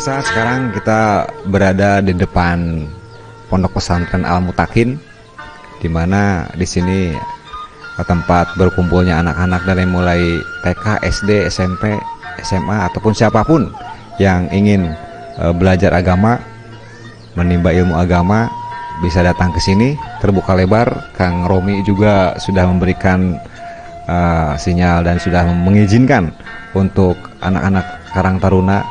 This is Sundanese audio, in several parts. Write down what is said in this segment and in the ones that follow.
Pemirsa, sekarang kita berada di depan Pondok Pesantren Al Mutakin, di mana di sini tempat berkumpulnya anak-anak dari mulai TK, SD, SMP, SMA ataupun siapapun yang ingin belajar agama, menimba ilmu agama bisa datang ke sini, terbuka lebar. Kang Romi juga sudah memberikan sinyal dan sudah mengizinkan untuk anak-anak Karang Taruna,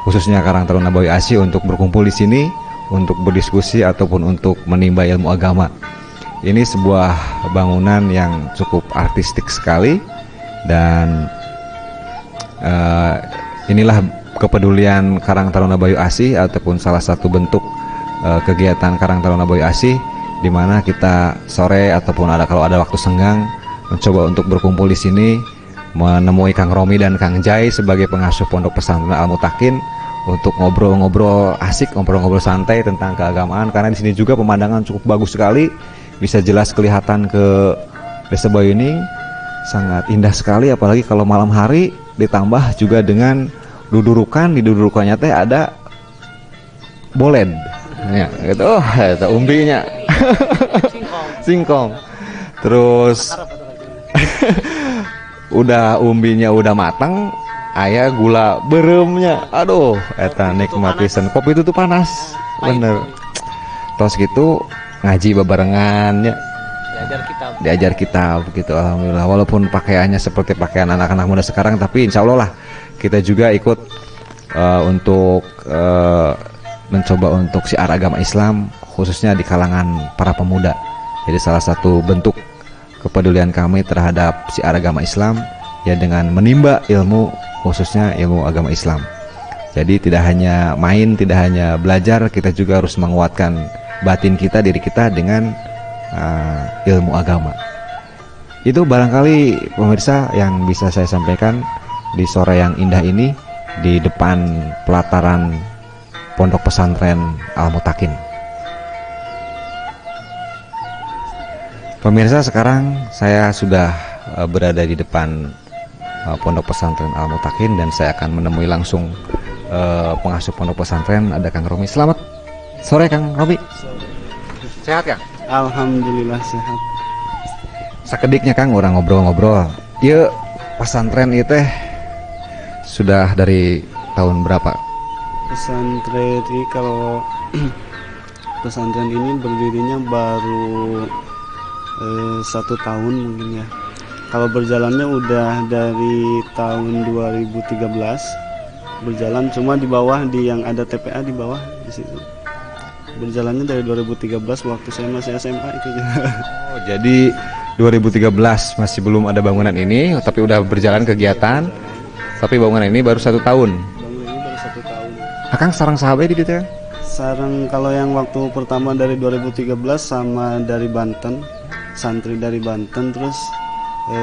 khususnya Karang Taruna Bayu Asih, untuk berkumpul di sini untuk berdiskusi ataupun untuk menimba ilmu agama. Ini sebuah bangunan yang cukup artistik sekali dan inilah kepedulian Karang Taruna Bayu Asih ataupun salah satu bentuk kegiatan Karang Taruna Bayu Asih, di mana kita sore ataupun ada kalau ada waktu senggang mencoba untuk berkumpul di sini, menemui Kang Romi dan Kang Jai sebagai pengasuh Pondok Pesantren Al Mutakin untuk ngobrol-ngobrol asik, ngobrol-ngobrol santai tentang keagamaan, karena di sini juga pemandangan cukup bagus sekali, bisa jelas kelihatan ke Desa Bayuning, sangat indah sekali, apalagi kalau malam hari ditambah juga dengan dudurukan, di dudurukannya teh ada boled ya gitu, oh itu umbinya singkong, terus udah umbinya udah matang, aya gula beureumnya, aduh eta nikmat pisan. Kopi itu tuh panas bener, terus gitu ngaji babarengannya, diajar kitab, diajar kitab gitu. Alhamdulillah, walaupun pakaiannya seperti pakaian anak-anak muda sekarang, tapi insya Allah lah kita juga ikut untuk mencoba untuk syiar agama Islam khususnya di kalangan para pemuda. Jadi salah satu bentuk kepedulian kami terhadap syiar agama Islam ya dengan menimba ilmu, khususnya ilmu agama Islam. Jadi tidak hanya main, tidak hanya belajar, kita juga harus menguatkan batin kita, diri kita dengan ilmu agama. Itu barangkali pemirsa yang bisa saya sampaikan di sore yang indah ini di depan pelataran Pondok Pesantren Al Mutakin. Pemirsa, sekarang saya sudah berada di depan Pondok Pesantren Al Mutakin dan saya akan menemui langsung pengasuh Pondok Pesantren, ada Kang Romi. Selamat sore Kang Romi. Sehat Kang? Alhamdulillah sehat. Sakediknya Kang, orang ngobrol-ngobrol. Ieu pesantren itu sudah dari tahun berapa? Pesantren ini, kalau pesantren ini berdirinya baru 1 tahun mungkin ya. Kalau berjalannya udah dari tahun 2013 berjalan, cuma di bawah di yang ada TPA di bawah di situ. Berjalannya dari 2013 waktu saya masih SMA itu. Oh, jadi 2013 masih belum ada bangunan ini, tapi udah berjalan kegiatan. Tapi bangunan ini baru 1 tahun. Bangunan ini baru 1 tahun. Akang sarang sahabat di ditu ya? Sarang kalau yang waktu pertama dari 2013 sama dari Banten, santri dari Banten, terus 2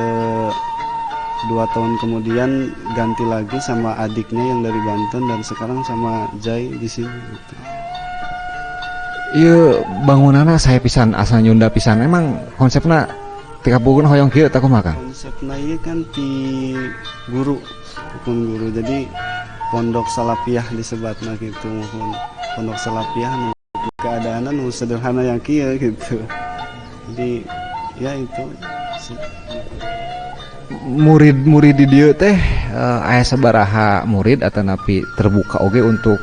tahun kemudian ganti lagi sama adiknya yang dari Banten, dan sekarang sama Jai di sini. Gitu. Iya, bangunannya saya pisan asal nyunda pisan. Emang konsepnya tiga puluh hoyong kieu tah kumaha Kang? Konsepna ieu kan ti guru, hukum guru. Jadi pondok salafiyah disebutna gitu, muhun. Pondok salafiyah nu keadaanna nu sederhana yang kieu gitu. Jadi ya itu. Murid-murid di dieu teh aya sabaraha murid atanapi terbuka oge untuk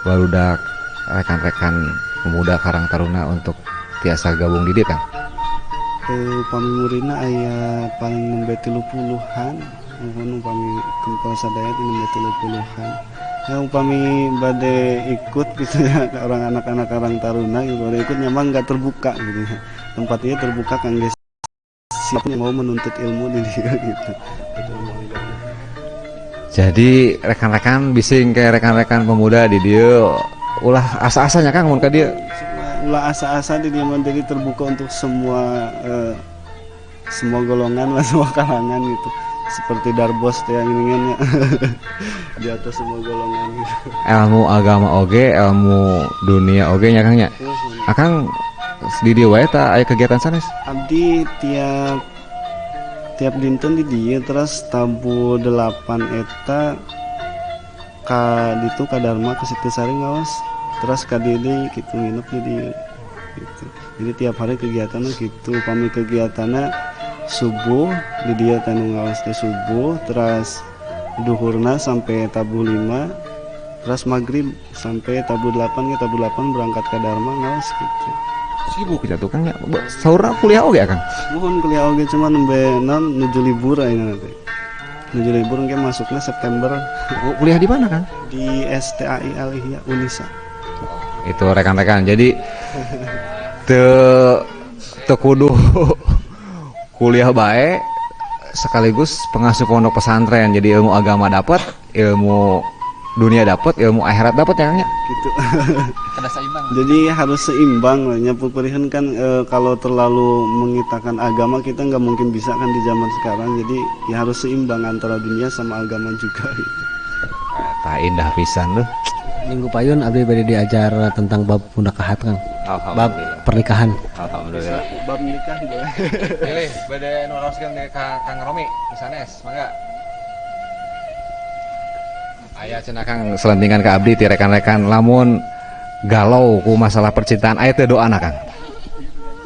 barudak rekan-rekan pemuda Karang Taruna untuk tiasa gabung di dieu Kang? Upami muridna aya paling nembe 30-an, muhun upami kempel sadaya nembe 30-an. Ya upami bade ikut gitu ya, orang anak-anak Karang Taruna gitu, bade ikut memang nggak terbuka gitu ya. Tempatnya terbuka kangge siapa yang mau menuntut ilmu di dia gitu. Jadi rekan-rekan bising kayak rekan-rekan pemuda di dia ulah asa-asanya Kang mun ka dieu. Ulah asa-asa di dia mah, jadi terbuka untuk semua semua golongan lah, semua kalangan gitu. Seperti Darbos teh yang inginnya di atas semua golongan gitu. Ilmu agama oge, ilmu dunia oge nya Kang nya. Akang di dieu wae ta aya kegiatan sanes? Abdi tiap dinten di dieu, terus tabu 8 eta Ka ditu ka Dharma ke Situ Sari ngaos, terus ka dieu deui gitu, nginep di dieu gitu. Jadi tiap hari kegiatannya gitu. Pami kegiatannya subuh di dieu teh nu ngaos teh subuh, terus duhurna sampai tabuh 5, terus maghrib sampai tabuh 8, ke tabuh 8 berangkat ke Dharma ngaos gitu. Sibuk gitu Kang ya. Saurna kuliah oge Kang? Muhun kuliah oge, cuman nembe non nuju libur ayeuna teh. Nuju libur engke masuknya September. Kuliah di mana Kang? Di STAI Al Ihya Unisa. Itu rekan-rekan. Jadi teu kudu kuliah bae sekaligus pengasuh pondok pesantren. Jadi ilmu agama dapat, ilmu dunia dapat, ilmu akhirat dapat ya Kang ya? Gitu. Kada seimbang. Jadi harus seimbang lah nya, pupurihan kan, kalau terlalu mengitakan agama kita nggak mungkin bisa kan di zaman sekarang. Jadi ya harus seimbang antara dunia sama agama juga gitu. Tah indah pisan loh. Minggu payun abdi bade diajar tentang bab munakahat Kang. Bab pernikahan. Alhamdulillah. Bab nikah boleh. Pilih bade naroskeun ka Kang Romi sanes, mangga. Aya cenah Kang selentingan ka abdi ti rekan-rekan lamun galau ku masalah percintaan aya teu doana Kang?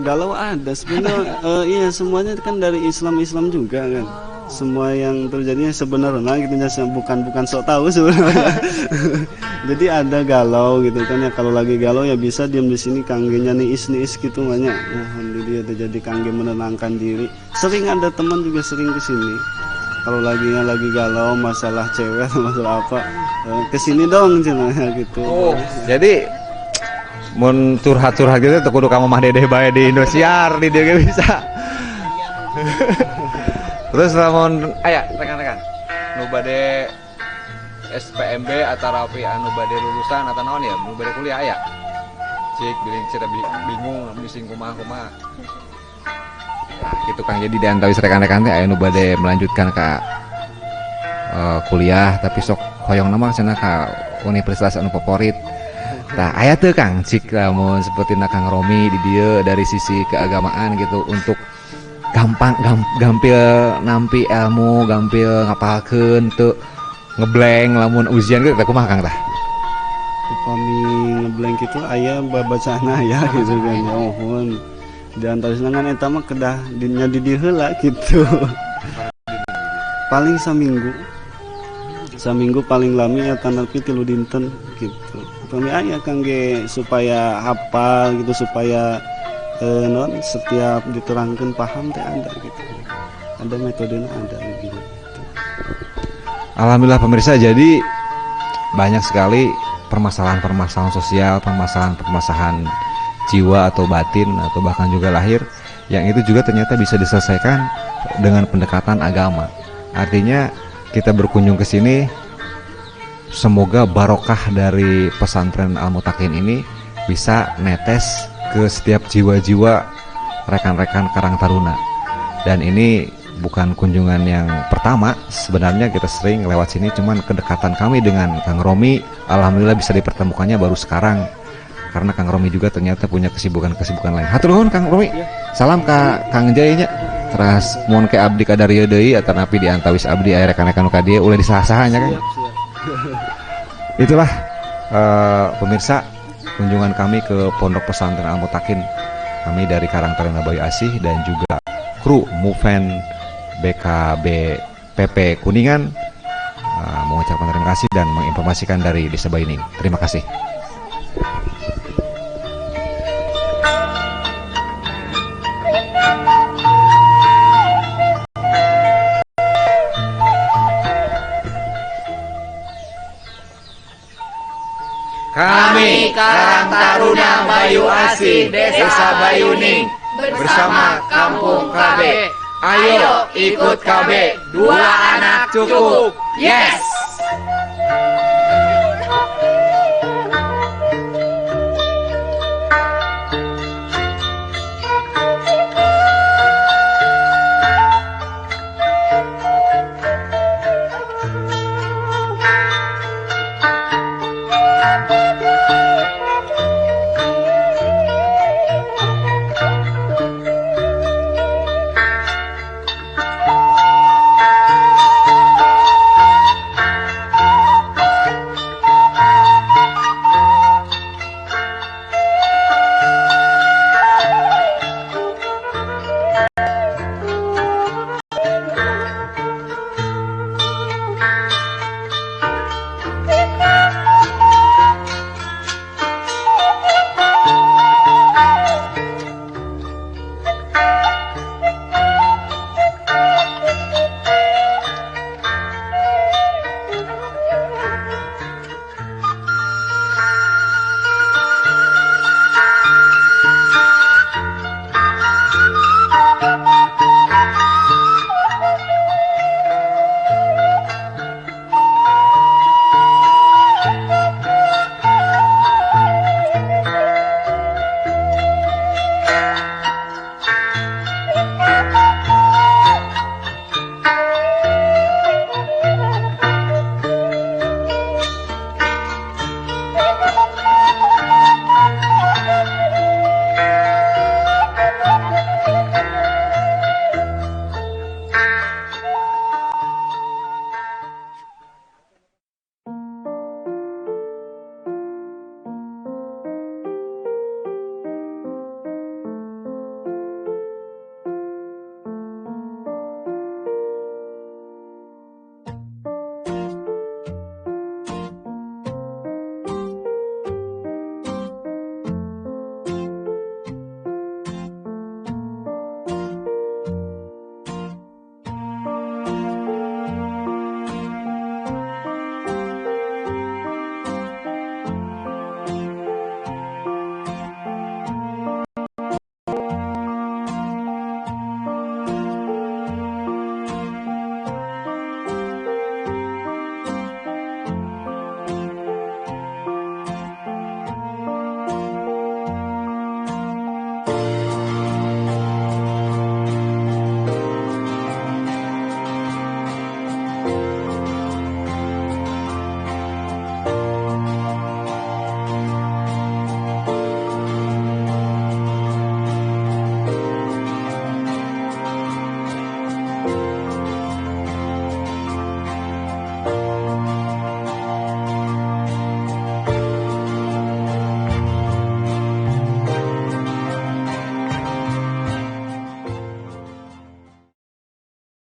Galau ada sebenarnya, iya semuanya kan dari Islam-Islam juga kan. Semua yang terjadinya sebenarnya gitu ya, bukan sok tahu sebenarnya. Jadi ada galau gitu kan ya, kalau lagi galau ya bisa diam di sini kangge nya niis-niis gitu banyak. Alhamdulillah terjadi kangge menenangkan diri. Sering ada teman juga sering ke sini. Kalau lagi galau masalah cewek atau masalah apa, kesini dong cenah gitu. Oh, jadi mun curhat-curhat gitu teu kudu ka Mamah Dedeh bae di Indosiar, di dieu ge bisa. Terus lamun aya rekan-rekan nu bade SPMB atau anu bade lulusan atau naon ya, nu bade kuliah aya. Cik biling cira bingung bising kumaha-kumaha. Nah, gitu Kang, jadi di antawis rekan-rekan teh aya nu bade melanjutkan ka kuliah tapi sok hoyong nama cenah ka universitas anu favorit. Tah aya teu Kang cik lamun seperti Kang Romi di dieu dari sisi keagamaan gitu untuk gampang gampil nampi ilmu, gampil ngapalkeun teu ngeblank lamun ujian gitu teh kumaha Kang tah? Upami ngeblank itu aya babacaana aya gitu kan ya mohon. Di antawisna kan eta mah kedah nya di dieu heula gitu. Paling saminggu. Saminggu paling lami ya tanapi 3 dinten gitu. Upami aya kangge supaya hafal gitu, supaya non setiap diterangkan paham teh ada gitu. Ada metodenya ada gitu. Alhamdulillah pemirsa, jadi banyak sekali permasalahan-permasalahan sosial, permasalahan-permasalahan jiwa atau batin atau bahkan juga lahir yang itu juga ternyata bisa diselesaikan dengan pendekatan agama. Artinya kita berkunjung ke sini, semoga barokah dari pesantren Al-Muttaqin ini bisa netes ke setiap jiwa-jiwa rekan-rekan Karang Taruna. Dan ini bukan kunjungan yang pertama, sebenarnya kita sering lewat sini, cuman kedekatan kami dengan Kang Romi alhamdulillah bisa dipertemukannya baru sekarang. Karena Kang Romi juga ternyata punya kesibukan-kesibukan lain. Hatur nuhun Kang Romi. Salam ka Kang Jai nya. Teras mun ke abdi ka darieu deui atanapi di antawis abdi aya rekan-rekan nu ka dieu ulah disaha-saha nya Kang. Itulah pemirsa kunjungan kami ke Pondok Pesantren Al-Muttaqin. Kami dari Karang Taruna Bayu Asih dan juga kru Muven BKB PP Kuningan mengucapkan terima kasih dan menginformasikan dari Desa Bayuning. Terima kasih. Kami Karang Taruna Bayu Asih Desa Bayuning bersama Kampung KB. Ayo ikut KB, 2 anak cukup. Yes.